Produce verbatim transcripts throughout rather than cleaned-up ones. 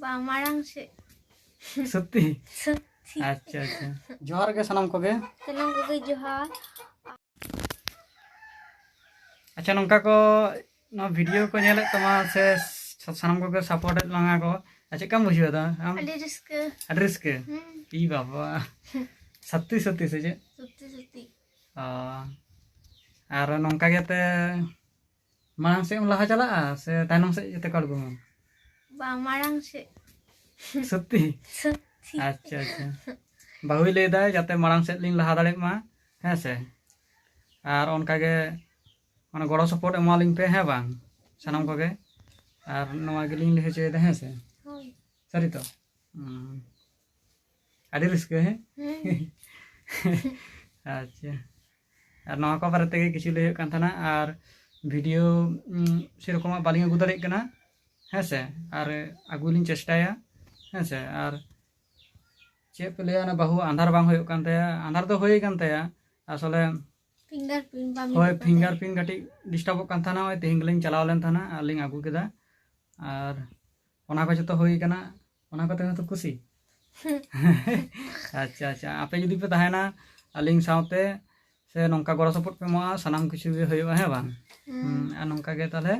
ᱵᱟᱝ, ᱢᱟᱲᱟᱝ ᱥᱮᱫ᱾ ᱥᱚᱛᱛᱤ? ᱥᱚᱛᱛᱤ᱾ ᱟᱪᱪᱷᱟ, ᱟᱪᱪᱷᱟ᱾ ᱡᱚᱦᱟᱨ ᱜᱮ ᱥᱟᱱᱟᱢ ᱠᱚᱜᱮ᱾ ᱥᱟᱱᱟᱢ ᱠᱚᱜᱮ ᱡᱚᱦᱟᱨ᱾ ᱟᱪᱪᱷᱟ, ᱱᱚᱝᱠᱟ ᱠᱚ ᱱᱚᱣᱟ ᱵᱷᱤᱰᱤᱭᱳ ᱠᱚ ᱧᱮᱞᱮᱫ ᱛᱟᱢᱟ ᱥᱮ ᱥᱟ- ᱥᱟᱱᱟᱢ ᱠᱚᱜᱮ ᱥᱟᱯᱳᱨᱴᱮᱫ ᱞᱟᱝᱟ ᱠᱚ, ᱟᱨ ᱪᱮᱫ ᱞᱮᱠᱟᱢ ᱵᱩᱡᱷᱟᱹᱣ ᱮᱫᱟ ᱟᱢ? ᱟᱹᱰᱤ ᱨᱟᱹᱥᱠᱟᱹ᱾ ᱟᱹᱰᱤ ᱨᱟᱹᱥᱠᱟᱹ? ᱦᱩᱸ᱾ ᱤ ᱵᱟᱵᱟ, ᱥᱚᱛᱛᱤ ᱥᱚᱛᱛᱤ ᱥᱮ ᱪᱮᱫ? ᱥᱚᱛᱛᱤ ᱥᱚᱛᱛᱤ᱾ ᱚ, ᱟᱨ ᱱᱚᱝᱠᱟ ᱜᱮᱛᱮ ᱢᱟᱲᱟᱝ ᱥᱮᱫ ᱮᱢ ᱞᱟᱦᱟ ᱪᱟᱞᱟᱜᱼᱟ ᱥᱮ ᱛᱟᱭᱱᱚᱢ ᱥᱮᱫ ᱡᱟᱛᱮ ᱠᱚ ᱟᱬᱜᱚᱢᱟ? ᱵᱟᱝ, ᱢᱟᱲᱟᱝ ᱥᱮᱫ᱾ ᱥᱚᱛᱛᱤ? ᱥᱚᱛᱛᱤ᱾ ᱟᱪᱪᱷᱟ, ᱟᱪᱪᱷᱟ᱾ ᱵᱟᱹᱦᱩᱭ ᱞᱟᱹᱭᱫᱟᱭ ᱡᱟᱛᱮ ᱢᱟᱲᱟᱝ ᱥᱮᱫ ᱞᱤᱧ ᱞᱟᱦᱟ ᱫᱟᱲᱮᱭᱟᱜ ᱢᱟ, ᱦᱮᱸ ᱥᱮ? ᱟᱨ ᱚᱱᱠᱟᱜᱮ ᱢᱟᱱᱮ ᱜᱚᱲᱚ ᱥᱚᱯᱚᱦᱚᱫ ᱮᱢᱟᱞᱤᱧ ᱯᱮ, ᱦᱮᱸ ᱵᱟᱝ, ᱥᱟᱱᱟᱢ ᱠᱚᱜᱮ᱾ ᱟᱨ ᱱᱚᱣᱟ ᱜᱮᱞᱤᱧ ᱞᱟᱹᱭ ᱦᱚᱪᱚᱭᱮᱫᱟ, ᱦᱮᱸ ᱥᱮ? ᱦᱳᱭ᱾ ᱥᱟᱹᱨᱤ ᱛᱚ? ᱦᱩᱸ᱾ ᱟᱹᱰᱤ ᱨᱟᱹᱥᱠᱟᱹ, ᱦᱮᱸ? ᱦᱩᱸ᱾ ᱟᱪᱪᱷᱟ᱾ ᱟᱨ ᱱᱚᱣᱟ ᱠᱚ ᱵᱟᱨᱮ ᱛᱮᱜᱮ ᱠᱤᱪᱷᱩ ᱞᱟᱹᱭ ᱦᱩᱭᱩᱜ ᱠᱟᱱ ᱛᱟᱦᱮᱱᱟ᱾ ᱟᱨ ᱵᱷᱤᱰᱤᱭᱳ, ᱩᱢ, ᱥᱮᱨᱚᱠᱚᱢᱟᱜ ᱵᱟᱹᱞᱤᱧ ᱟᱹᱜᱩ ᱫᱟᱲᱮᱭᱟᱜ ᱠᱟᱱᱟ, ᱦᱮᱸ ᱥᱮ? ᱟᱨ ᱟᱹᱜᱩ ᱞᱤᱧ ᱪᱮᱥᱴᱟᱭᱟ, ᱦᱮᱸ ᱥᱮ? ᱟᱨ ᱪᱮᱫ ᱯᱮ ᱞᱟᱹᱭᱟ, ᱚᱱᱟ ᱵᱟᱹᱦᱩ ᱟᱸᱫᱷᱟᱨ ᱵᱟᱝ ᱦᱩᱭᱩᱜ ᱠᱟᱱ ᱛᱟᱭᱟ, ᱟᱸᱫᱷᱟᱨ ᱫᱚ ᱦᱩᱭ ᱠᱟᱱ ᱛᱟᱭᱟ ᱟᱥᱚᱞᱮ᱾ ᱯᱷᱤᱝᱜᱟᱨ ᱯᱨᱤᱱᱴ ᱵᱟᱝ ᱦᱳᱭ, ᱦᱤᱡᱩᱜ ᱠᱟᱱ ᱯᱷᱤᱝᱜᱟᱨ ᱛᱟᱭᱟ᱾ ᱯᱨᱤᱱᱴ ᱠᱟᱹᱴᱤᱡ ᱰᱤᱥᱴᱟᱵᱚᱜ ᱠᱟᱱ ᱛᱟᱦᱮᱱᱟ᱾ ᱦᱳᱭ, ᱛᱮᱦᱮᱧ ᱜᱮᱞᱤᱧ ᱪᱟᱞᱟᱣ ᱞᱮᱱ ᱛᱟᱦᱮᱱᱟ ᱟᱨ ᱞᱤᱧ ᱟᱹᱜᱩ ᱠᱮᱫᱟ᱾ ᱟᱨ ᱚᱱᱟ ᱠᱚ ᱡᱚᱛᱚ ᱦᱩᱭ ᱠᱟᱱᱟ, ᱚᱱᱟ ᱠᱚᱛᱮ ᱦᱚᱸᱛᱚ ᱠᱩᱥᱤ᱾ ᱟᱪᱪᱷᱟ, ᱟᱪᱪᱷᱟ, ᱟᱯᱮ ᱡᱩᱫᱤ ᱯᱮ ᱛᱟᱦᱮᱱᱟ ᱟᱹᱞᱤᱧ ᱥᱟᱶᱛᱮ ᱥᱮ ᱱᱚᱝᱠᱟ ᱜᱚᱲᱚ ᱥᱚᱯᱚᱦᱚᱫ ᱯᱮ ᱮᱢᱚᱜᱼᱟ, ᱥᱟᱱᱟᱢ ᱠᱤᱪᱷᱩ ᱜᱮ ᱦᱩᱭᱩᱜᱼᱟ, ᱦᱮᱸ ᱵᱟᱝ? ᱦᱩᱸ᱾ ᱦᱩᱸ, ᱟᱨ ᱱᱚᱝᱠᱟ ᱜᱮ ᱛᱟᱦᱚᱞᱮ᱾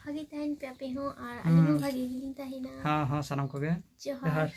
ᱵᱷᱟᱜᱮ ᱛᱟᱦᱮᱱ ᱯᱮ ᱟᱯᱮ ᱦᱚᱸ, ᱟᱨ ᱟᱹᱞᱤᱧ ᱦᱚᱸ ᱦᱩᱸ᱾ ᱵᱷᱟᱜᱮ ᱜᱮᱞᱤᱧ ᱛᱟᱦᱮᱱᱟ᱾ ᱦᱮᱸ, ᱦᱮᱸ, ᱥᱟᱱᱟᱢ ᱠᱚᱜᱮ᱾ ᱡᱚᱦᱟᱨ᱾ ᱡᱚᱦᱟᱨ᱾